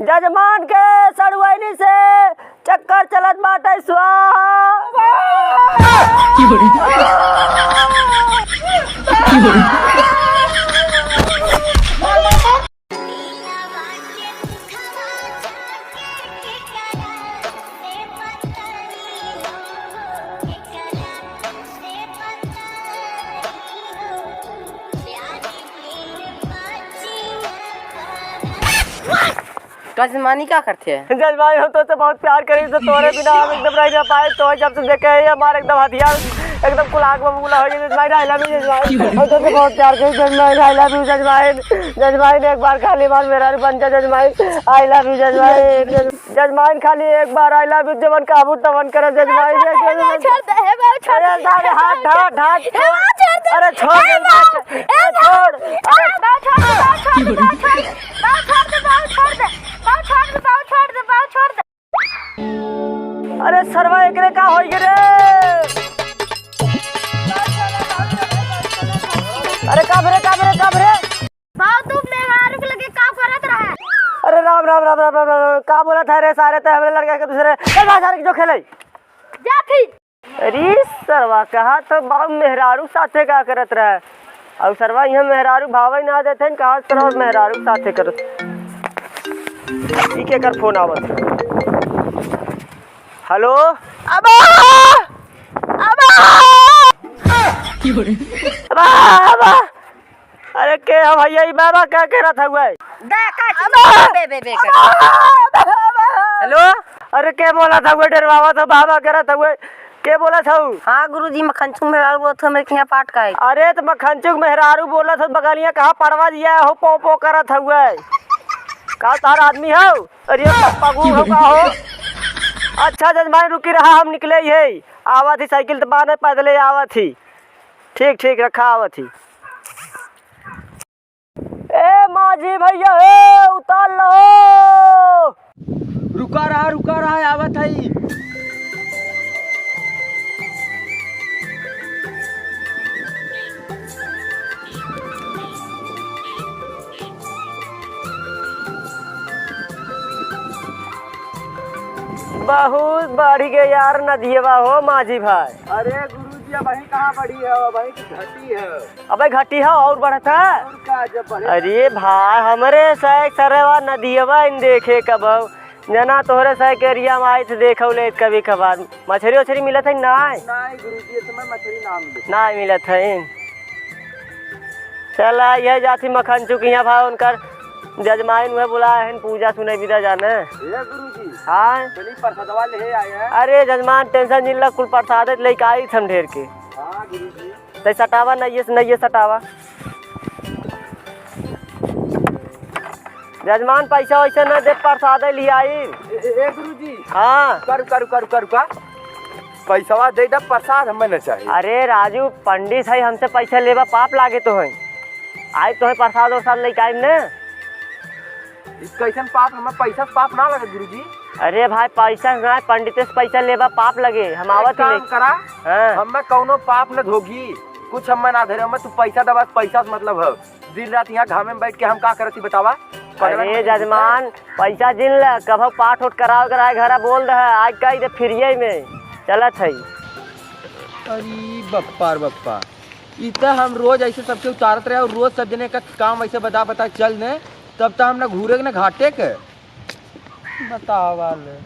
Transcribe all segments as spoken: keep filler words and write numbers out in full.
जजमान के सड़ुआइनी से चक्कर चलत बाटे, स्वाहा। का जजमानी का करत है? जजमानी, हम तोसे बहुत प्यार करी, तो तोरे बिना हम एकदम रह ना पाए। तो जब से देखे हैं, हमारे एकदम हथियार एकदम कुलाग बबूला हो गया। जजमानी, I love you जजमानी, हम तोसे बहुत प्यार करी जजमानी, I love you जजमानी। जजमानी, एक बार खाली बार मेरा बन जा जजमानी, I love you जजमानी। जजमाइन, खाली एक बार I love you, जवन कहबू तवन करब जजमाइन। ए बाबू, छोड़ दे, ए बाबू, छोड़ दे। अरे सारे, हट, हट, हट, ए बाबू, छोड़ दे। अरे छोड़ ए दे, बाबू, बाबू, ए ए बाबू, छोड़। ए बाबू, छोड़ दे, बाबू, छोड़ दे, बाबू, छोड़ दे। बाबू, छोड़ दे, बाबू, छोड़ दे, बाबू, छोड़ दे। बाबू, छोड़ दे, बाबू, छोड़ दे, बाबू, छोड़ दे। अरे सरवा, एकरे का होई गे रे? अरे का भरे, का भरे, का भरे? बाबू, तू मेहरारू के लगे का करत रहा? अरे राम, राम, राम, राम, राम, राम, का बोलत है रे सारे, ते हमरे लड़का के दूसरे, चल बाहर सारे जो खेले। जा थी। अरे सरवा, कहा तो बाबू मेहरारू साथे का करत रहा? अब सरवा यहाँ मेहरारू भावे ना देते हैं, कहा सरवा मेहरारू साथे करत। ई के कर फोन आवत है? हेलो? अबा! अबा! अबा! अबा! अरे के हो भैया, ई बाबा का करत हउए? दा का चीज? अबा! बे, बे, बे, कर। अबा! हेलो? अरे के बोलत हउए, डरवावत हो, बाबा करत हउए? के बोलत हउ? हाँ गुरुजी, मखनचुक मेहरारू बोलत हउए, हमरे के यहाँ पाठ का है। अरे त मखनचुक मेहरारू बोलत हउ, बगलिया कहाँ पड़वा दिया हो, पो पो करत हउए। का तार आदमी हउ? अरे पप्पा गू हो का हो? अच्छा जजमाइन रुकी रहा, हम निकले ही है, आवत ही, साइकिल त बाने पैदले आवत ही। ठीक ठीक, रखा, आवत ही। ए माझी भैया, ए उतार लो। रुका रहा, रुका रहा, आवत हई। बहुत बढ़ि गए यार नदियवा हो माझी भाई। अरे गुरुजी, अबहीं कहाँ बढ़ी है, अबहीं की घटी है। अबे घटी है और बढ़त है। और का, जब बढ़े अरे भाई, हमरे सैक सरवा नदियवा इन देखे कबहू। जना तोहरे सैक एरिया में आई त देखउ लेत कभी कभार। मछरी उछरी मिलत है नाय? नाय गुरुजी, इस समय मछरी ना मिले। नाय मिलत है। चला, यह जाथी मखनचुक हियाँ भाई, उनकर जजमाइन उहे बुलाए हैं, पूजा सुने बिदा जाने। ए गुरुजी। हाँ। चली प्रसादवा ले आए हैं। अरे जजमान, tension जिन ला, कुल प्रसाद लेके आई थम ढेर के। हाँ गुरुजी। तै सटावा, नइये से नइये सटावा। जजमान, पैसा वैसा न दे, प्रसाद लियाई। ए, ए, ए, गुरुजी। हाँ। करू, करू, करू, करू का? पैसवा दे दे, प्रसाद हमें न चाहिए। अरे राजू, पंडित है, हमसे पैसा लेबा पाप लागे तो है। आई तो है प्रसाद वरसाद लेके आइम ने। ई कैसन पाप? हमें पैसा से पाप ना लगे गुरुजी। अरे भाई, पैसा ना, पंडित से पैसा लेबा पाप लगे। हम आवत ही काम लेके। करा, हाँ। हमें कौनो पाप न धोगी, कुछ हमें ना धरे, हमें तू पैसा दबा, पैसा से मतलब है। दिन रात यहाँ घामे में बैठ के हम का करत ही बतावा? पगला अरे मत जजमान, पैसा जिन ल, कभो पाठ उठ करावे करावे घरा बोल दे, आज का इधर फ्रीये में चलत है। अरे बप्पा रे बप्पा, ई त हम रोज ऐसे सबके उतारत रहे और रोज सब जने का काम ऐसे बता बता चल ने, तब त हम ना घूरे के ना घाटे के। बतावा ले।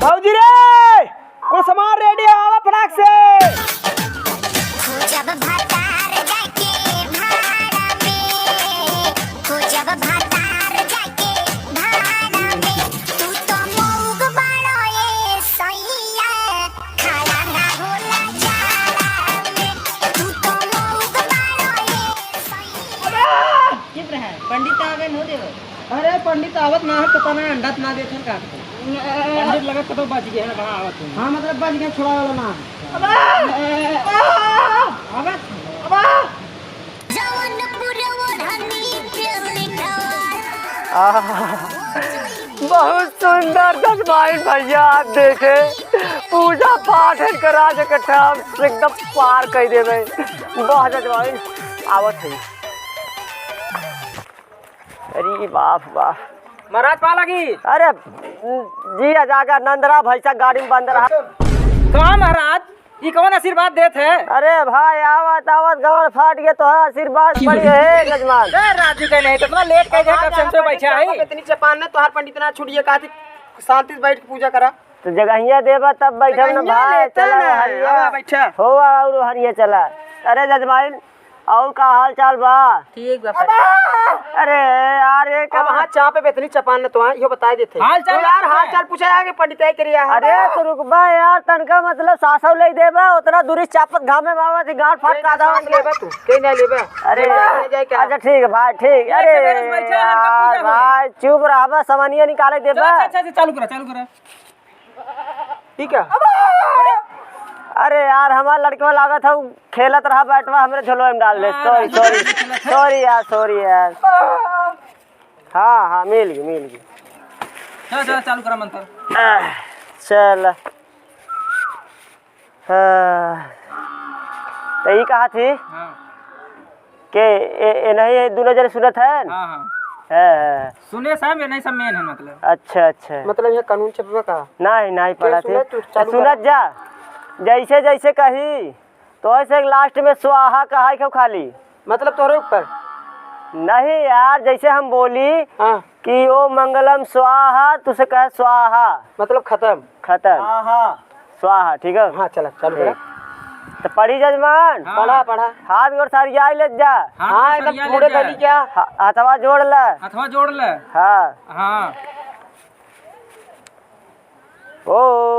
भौजी रे, कुछ सामान ready है, आवा फटाक से। खोजब भतार जाके भाड़ा में, खोजब भतार जाके भाड़ा में, तू तो मौग बड़ो ए सैया, खड़ा ना होला जाड़ा में, तू तो मौग बड़ो ए सैया। चुप रहा, पंडित आवे नो देव। अरे पंडित आवत ना है, पता ना अंडा त ना देथन का। पंडित लगत कतो बच गए हैं, कहाँ आवत हैं? हाँ, मतलब बच गए, छोड़ा वाला ना है। आवत। जौनपुर ओढ़नी पे लिखवा। आह। बहुत सुंदर जजमाइन भैया, आप देखे, पूजा पाठ है करा दे के, एकदम पार कर देवे। वाह जजमाइन, आवत है। अरे बाप, बाप। महाराज, पा लगी। अरे, जिया जागा नंदरा भैंसा गाड़ी में बंद रहा। का महाराज, ई कौन आशीर्वाद देत है? अरे भाई, आवत, आवत गांड फाट गया, तोहरा आशीर्वाद पड़ी है, जजमान। ए, राजू के नहीं, कितना लेट कर दिया, कब से हम तो बैठा है। इतनी चपान ने तोहार पंडित ना छुड़िए, कहा थी शांति से बैठ के पूजा करा। तो जगहिया देबा तब बैठब ना जगहिया भाई, लेता चला ना, हरिया। आवा बैठा। हो, और हरिया चला। अरे जजमाइन, और का हाल चाल बा? ठीक बा, पंडित। अरे यार, ये अब का हाँ, चापे पे इतनी चपान न तो हाँ, इहो बताए देते। हाल चाल तो यार, पूछे। हाल चाल पूछे आगे पंडित आई करिया है। अरे तो रुकबा यार, तनका मतलब सासौ ले देबा, उतना दूरी चापत घामे में आवा थी, गांड फाट के आधा हो गया। लेबा तू, कहीं नहीं लेबा। अरे लेबा, यार, नहीं जाए क्या? अच्छा ठीक है भाई, ठीक। ये अरे सवेरे से बैठा है, इनका यार, पूजा होई। भाई चुप रहबा, समनिया निकाले देबा। अच्छा, अच्छा, अच्छा, चालू करा, चालू करा। ठीक है। अरे यार, हमार लड़कवा लागत है, उ खेलत रहा बैटवा, हमरे झोलवा में डाल दे। हाँ, सॉरी, राजू सॉरी, खेलत है। सॉरी यार, सॉरी यार। हाँ, हाँ, मिल गई, मिल गई। चलो, चलो, चालू करा मंत्र। आह, चल। हाँ। तो ई कहा थी? हाँ। के ए, ए नहीं, ये दोनों जने सुनत है? हाँ, हाँ। हाँ, हाँ। सुने सब, ये नहीं सब मेन है मतलब। अच्छा, अच्छा। मतलब ये कानून छपबे का? नहीं, नहीं के पढ़ा सुने थे। तू तो चालू सुनत करा। जा, जैसे जैसे कही, तो ऐसे लास्ट में स्वाहा कहाई क्यों खाली? मतलब तोहरे ऊपर? नहीं यार, जैसे हम बोली हाँ। कि ओ मंगलम स्वाहा, तुसे कहे स्वाहा। मतलब खत्म। खत्म। आहा। स्वाहा, ठीक है? हाँ, चला, चालू करा। ठीक। तो पढ़ी जजमान। हाँ। पढ़ा, पढ़ा। हाथ गोड़ सरियाई ले जा। हाथ हाँ, गोड़ एकदम सरिया पूरे ले जा। धली क्या? हा-, हथवा जोड़ ले। हथवा जोड़ ले। हाँ। हाँ। ओम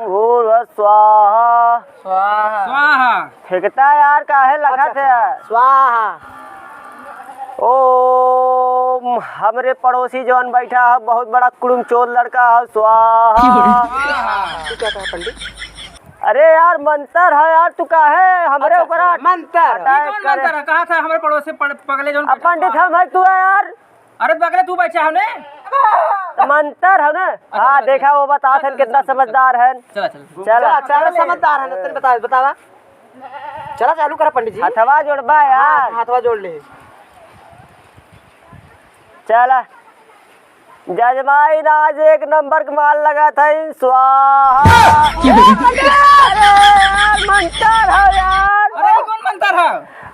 भूर्भुवः स्वाहा। स्वाहा। स्वाहा। फेंकता यार, काहे लखत अच्छा, है? स्वाहा। ओम, हमरे पड़ोसी जौन बैठा है, बहुत बड़ा कुड़ुम चोर लड़का है, स्वाहा। स्वाहा। तू क्या कहा पंडित? अरे यार, मंत्र है यार, तू काहे हमरे अच्छा, ऊपर अच्छा, मंत्र। अटैक ई कौन करे? मंत्र है? कहा था हमरे पड़ोसी पड़-, पगले जौन अब बैठा पंडित था। हम है, तू है यार। अरे पगले तू बैठा है ने? तो मंत्र है ना? अच्छा, हाँ, चला, देखा चला। वो बता चला, थे चला, कितना चला, समझदार चला। है। चला, चला। चला, चला, समझदार है ना, तने बता, बतावा। चला, चालू करा पंडित जी। हथवा जोड़बा हाँ, यार। हथवा जोड़ ले। चला। जजमाइन आज एक नंबर के माल लगा था, स्वाहा। अरे यार, मंत्र है यार। अरे, ये कौन मंत्र है?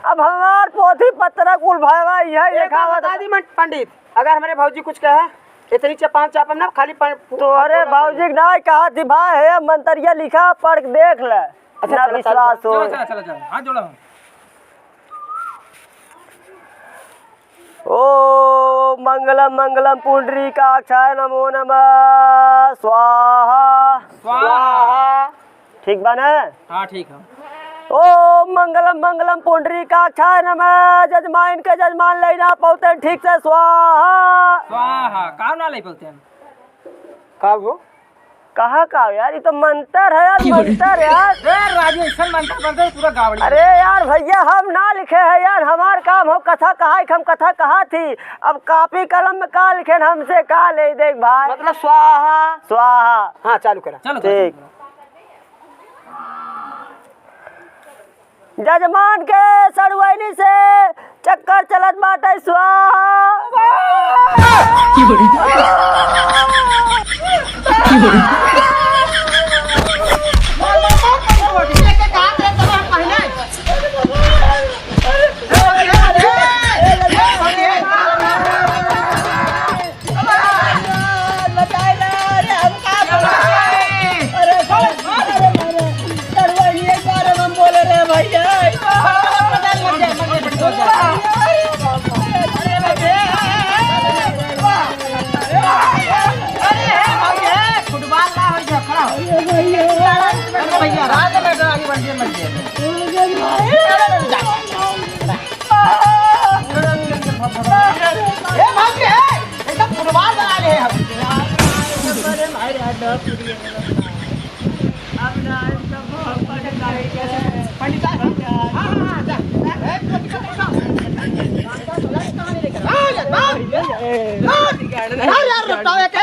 अब हमार पोथी पत्र कुल भयवा यह एक बात लिखावत। बता दी मत पंडित, अगर हमरे भौजी कुछ कहे, इतनी चपान चापम ना, खाली पन-, तोहरे भौजी के ना कहा थी भाई, हे मंतरिया लिखा, पढ़ के देख ले। अच्छा, ना चला, चालू विश्वास करो। हो। चला, चला, चला, चला, हाथ जोड़ा हो। ओ मंगलम मंगलम पुंडरीकाक्षाय नमो नमः स्वाहा। स्वाहा। ठीक बा ना? हाँ, ठीक है। ओ मंगलम मंगलम पुंडरीकाक्षाय नमः, जजमान के जजमान लेना पौते ठीक से स्वाहा। स्वाहा, का ना ले पौते हैं? का हो? कहाँ का हो यार, ये तो मंत्र है यार, मंत्र यार। ए, राजू, ऐसा मंत्र पढ़ते पूरा गावड़ी। अरे यार भैया, हम ना लिखे हैं यार, हमार काम हो कथा कहा, हम कथा कहा थी। अब कॉपी कलम में का लिखे, हमसे का ले, देख भाई। मतलब स्वाहा। स्वाहा। हाँ, चालू करा। चलो, ठीक। चलो। जजमान के सड़ुआइनी से चक्कर चलत बाटे, स्वाहा। अरे यार, बताओ, एक